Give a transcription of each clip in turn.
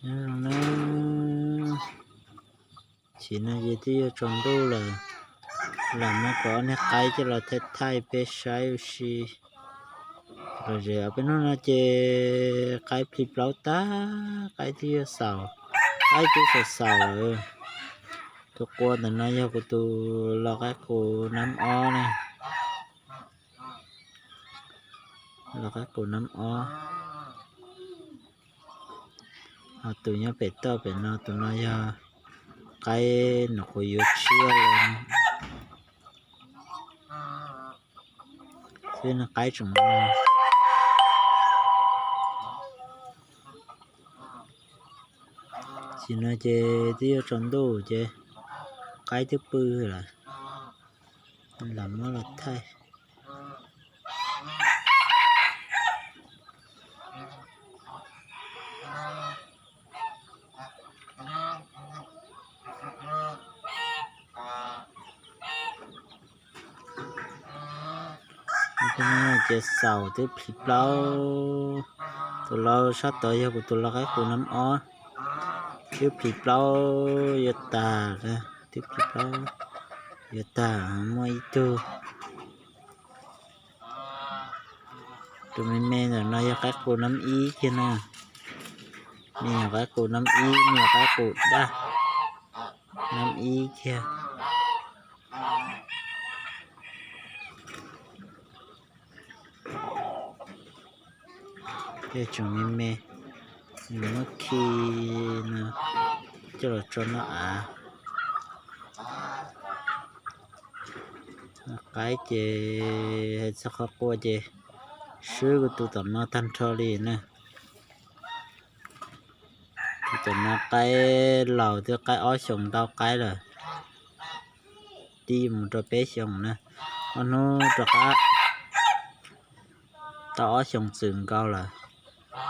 Nyob zoo na, tam sim no ces twb yuav tsaus ntuj lawm, lam muab kuv ob niag qaib coj los thaij thaij peb saib ua si. Los ze peb hnub no ces qaib plhis plaub tag, qaib twb yuav xaus, qaib twb xaus xaus lawm. Tus qua ntawm no yog kuv tus los qaib qus nab ob na, los qaib qus nab ob. Ho tus nyob pem toj pem no, tus no yog qaib nws qhuav yuav tshiab lawm xwb, qaib tseem no. Tam sim no ces twb yuav tsaus ntuj ces qaib twb pw lawm, lam muab los thaij. Ces xaus twb plhis plaub. Tus lau sab tod yog kuv tus lau qaib qus nab ob, twb plhis plaub yuav tag, twb plhis plaub yuav tag. Muaj ib tug, tus me me ntawm no yog qaib qus nab ib kiag na, me nyuam qaib qus nab ib, me nyuam qaib qus daj nab ib kiag. Tej tseem me me, nws muab khi no coj los tso noj av. Qaib ces hais txog qhov qua ces swb kuv tus tom no tag nrho li na. Tus tom no qaib laus twb qaib ob xyoos ntau qaib lawm, tib mus rau peb xyoos na, ob hnub rov qab tau ob xyoos txwm nkaus lawm,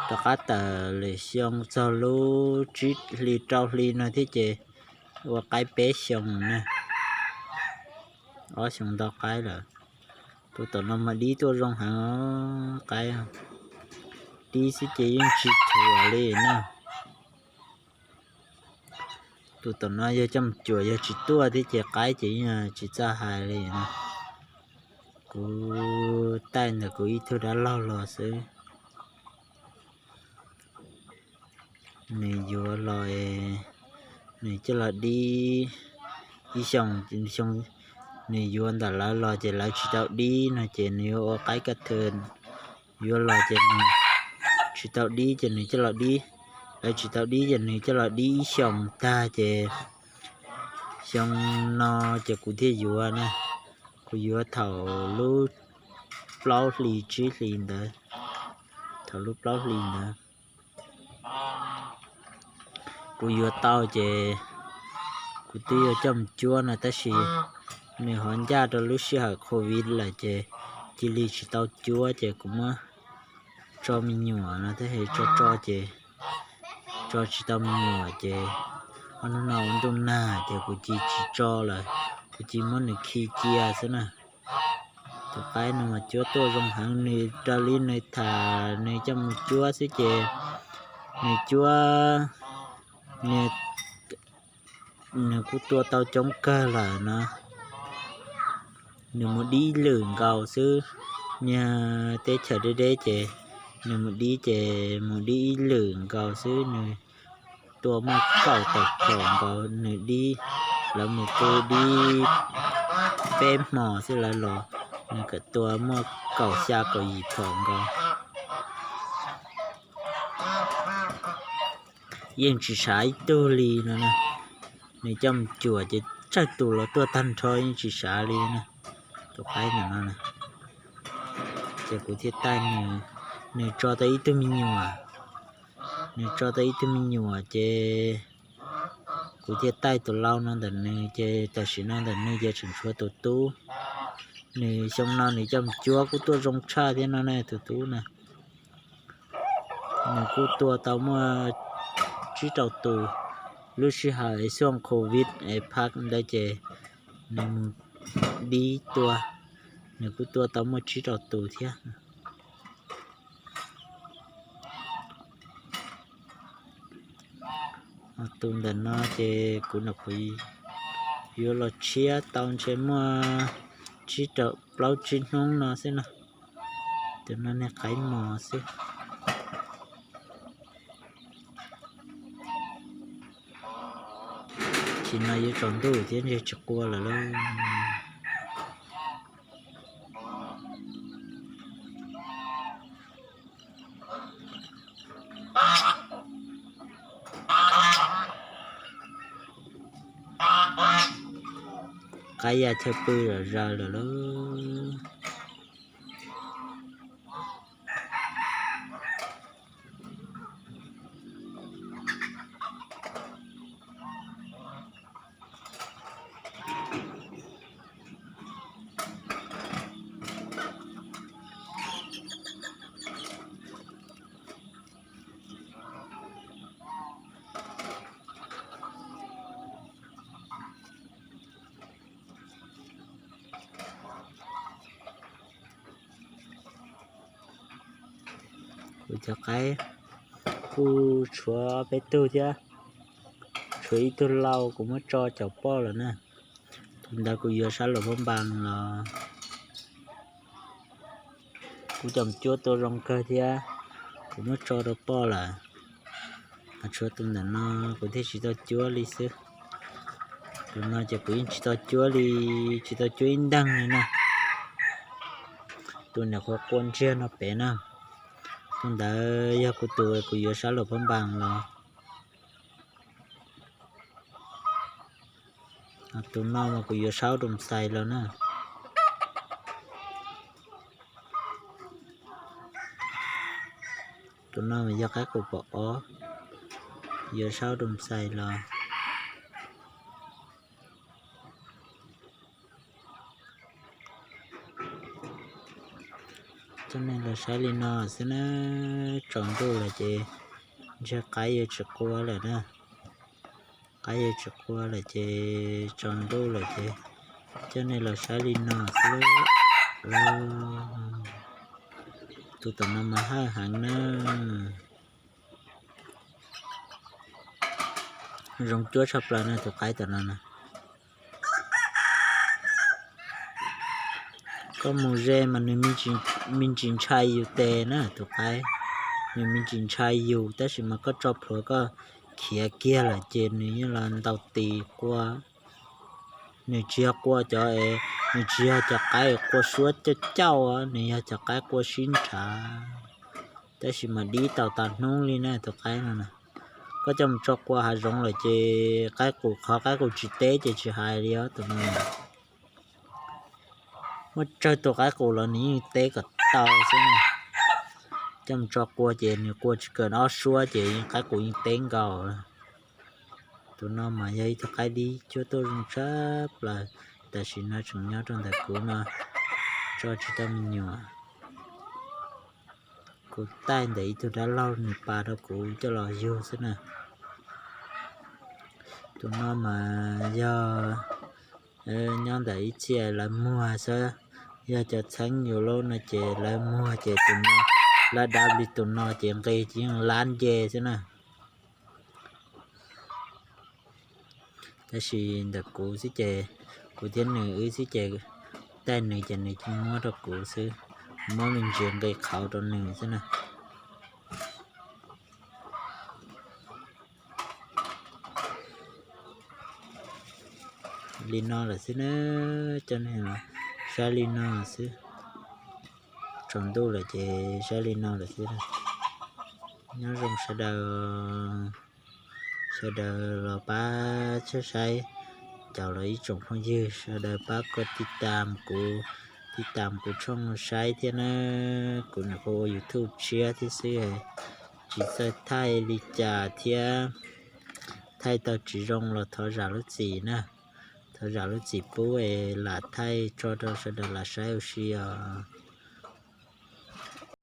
rov qab tawm lwm xyoo txog lub tsib hli rau hli no thiab ces ua qaib peb xyoos na, ob xyoos ntau qaib lawm. Tus tom no mas dib tuaj zoo heev, qaib dib xwb ces yeej tsis thuam li na. Tus tom no yog coj mus cuam yog tsis tuaj thiab ces qaib ces yeej tsis txawj hais li na. Kuv taij ntawm kuv ib tug dab laug los xwb. Nws yuav los, nws coj los dib ib xyoos, nws yuav ntawm lawv los ces lawv tsis tau dib no ces nws yuav ua qaib kaj thw, yuav los ces nws tsis tau dib ces nws coj los dib, lawv tsis tau dib ces nws coj los dib ib xyoos tag ces xyoo no ces kuv thiaj yuav na. Kuv yuav thaum lub plaub hli tsib hli ntawd, thaum lub plaub hli ntawd kuv yuav tau ces kuv twb yuav coj mus cuab no tab sis nws ho ncaj rau lub sij hawm covid lawm ces cia li tsis tau cuab ces kuv muab tso me nyuam no thiab, tso tso ces tso tsis tau me nyuam ces ob hnub no ua ntuj nag ces kuv cia tsis tso lawm, kuv cia muab nws khi cia xwb na. Tus qaib no mas cuab tuaj zoo heev, nws raws li nws tham nws coj mus cuab xwb ces nws cuab, nws kuj tua tau coob kawg lawm no. Nws mus dib ib lwm nkaus xwb, niag teb chaws deb deb ces nws mus dib ces mus dib ib lwm nkaus xwb, nws tua muaj kaum tawm phom nkaus nws dib, lawv mus pw dib peb hmo xwb lawv los, nws kawm tua muaj kaum xya kaum yim phom nkaus. Yeej tsis sav ib tug li no na. Nws coj mus cuam ces tsawg tus los tuaj tag nrho yeej tsis sav li na. Tus qaib ntawm no na, ces kuv thiaj taij nws, nws tso tau ib tug me nyuam, nws tso tau ib tug me nyuam ces kuv thiaj taij tus lau no ntawm nws ces tam sim no ntawm nws ces tseem tshuav tus tub. Nws xyoo no nws coj mus cuab kuj tuaj zoo tshaj thiab no ne tus tub na. Nws kuj tua tau muaj tsib rau tus, lub sij hawm xuaj covid es phab ntawd ces nws mus dib tua, nws kuj tua tau muaj tsib rau tus thiab. Tus ntawm no ces kuv nyuam qhuav yuav los tshiab tau ntshe muaj tsib rau plaub tsib hnub no xwb no. Tus no niag qaib mos xwb. Tsis no yuav tsaus ntuj thiab ntshe tsis qua lawm lauj. Qaib ya chaw pw zom zaws lawm lauj. Kuv cov qaib kuj tshuav peb tug thiab, tshuav ib tug lau kuv muab tso caum poj lawm na. Tus ntawd kuv yuav sab Luam Phab Npas los kuv coj mus cuab tuaj zoo kawg thiab, kuv muab tso rau poj lawm. Ho tshuav tus ntawm no kuv thiaj tsis tau cuab li xwb. Tus no ces kuv yeej tsis tau cuab li, tsis tau cuab ib nteeg li na. Tus nyuam qhuav qua ntsiag no pem na. Tus ntawd yog kuv tus kuv yuav sab Luam Phab Npas los. Tus no mas kuv yuav sab Doos Xais los na. Tus no mas yog qaib qus pom ob, yuav sab Doos Xais los. Coj nej los saib li no xwb na, tsaus ntuj lawm ces ntshe qaib yuav tsis qua lawm na. Qaib yuav tsis qua lawm ces tsaus ntuj lawm ces coj nej los saib li no xwb. Tus tom no mas hawj heev na. Zoo cuab tshaj plaws na tus qaib tom no na. Koj mus ze mas nws me ntsis ntshai yus tes na tus qaib. Nws me ntsis ntshai yus tab sis mas koj tso plhuav koj khiav kiag lawm ces nws yeej los ntaus tis qua. Nws tsis yog qua cov, nws tsis yog cov qaib qua suab cauj cauj, nws yog cov qaib qua sib nrhav. Tab sis mas dib tau tas hnub li na tus qaib no na. Koj coj mus tso qua hav zoov lawm ces qaib qus, qhov qaib qus tsis teb ces tsis hais li os tus no. Muaj tsawg tus qaib qus los nws yeej teb kom tau xwb na. Coj mus tso qua ces nws qua tsis kawg ob suab ces qaib qus yeej teb nkaus. Tus no mas yog ib tug qaib dib cuab tuaj zoo tshaj plaws, tam sim no tseem nyob rau ntawm kuv no, tso tsis tau me nyuam. Kuv taij ntawm ib tug dab laug nws pas rau kuv coj los yug xwb na. Tus no mas yog nyob ntawm ib txhia lawv muag xwb, yog cov txheeb yus lub no ces lawv muag ces tus no lawv dav li tus no ces nqi yeej lab nce xwb na. Tab sis ntawm kuv xwb ces, kuv thiab nws wb xwb ces, taij nws ces nws muab rau kuv xwb, muab me ntsis nqi qhauv rau nws xwb na. Li no lawm xwb na, coj nej saib li no xwb. Tsaus ntuj lawm ces saib li no lawm xwb. Nyob zoo sawv daws, sawv daws los pab txhawb saib, caum los ib tsoom phooj ywg sawv daws pab koj tij tam kuv, tij tam kuv tshooj saib thiab na. Kuv nyuam qhuav ua YouTube tshiab thiab xwb, tsis txawj thaij li cas thiab, thaij tau tsis zoo los thov zam lub txim na. Thov zam lub txim pub es lam thaij tso rau sawv daws lam saib ua si os.